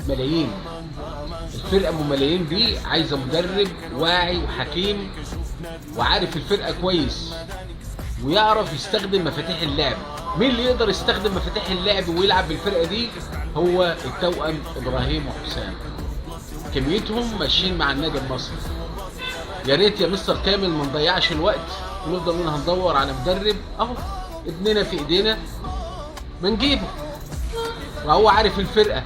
ملايين. الفرقة ام ملايين دي عايزه مدرب واعي وحكيم وعارف الفرقة كويس ويعرف يستخدم مفاتيح اللعب. مين اللي يقدر يستخدم مفاتيح اللعب ويلعب بالفرقة دي؟ هو التوأم ابراهيم وحسام. كميتهم ماشيين مع النادي المصري. يا ريت يا مستر كامل ما نضيعش الوقت ونفضل نقول هندور على مدرب. اهو ابننا في ايدينا، ما نجيبه وهو عارف الفرقة،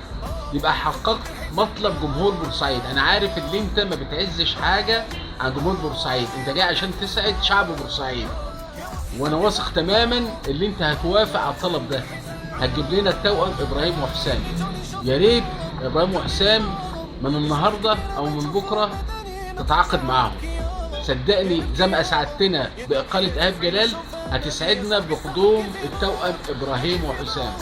يبقى حققت مطلب جمهور بورسعيد. انا عارف ان انت ما بتعزش حاجة عن جمهور بورسعيد، انت جاي عشان تسعد شعب بورسعيد، وانا واثق تماما ان انت هتوافق على الطلب ده. هتجيب لنا التوأم ابراهيم وحسام. يا ريت ابراهيم وحسام من النهارده او من بكره تتعاقد معاهم. صدقني زي ما اسعدتنا باقالة ايهاب جلال هتسعدنا بقدوم التوأم ابراهيم وحسام،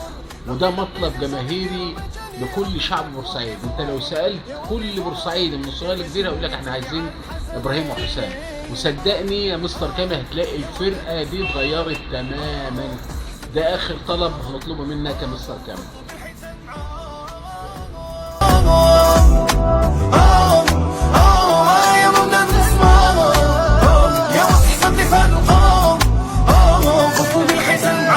وده مطلب جماهيري لكل شعب بورسعيد. انت لو سالت كل بورسعيد من الصغير للكبير هيقول لك احنا عايزين ابراهيم وحسام. وصدقني يا مستر كامل هتلاقي الفرقة دي اتغيرت تماما. ده اخر طلب هنطلبه منك يا مستر كامل. يا مولى النسمة، يا وصحة اللي في القوم، فصل بالحزن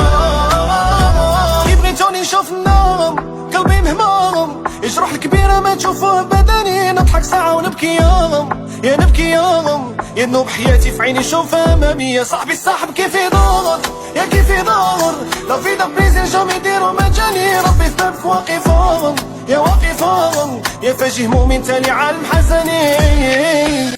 كي بغيتوني نشوف النوم، قلبي مهموم، الجروح الكبيرة ما تشوفوه بدني، نضحك ساعة ونبكي يوم، يا نبكي يوم، يا ذنوب حياتي في عيني شوف امامي. يا صاحبي الصاحب كيف يدور، يا كيف يدور، la vie d'un plaisir jamais يديرو مجاني، ربي في بابك واقفون، يا واقفون، يا فاجه مؤمن تالي عالم حزني.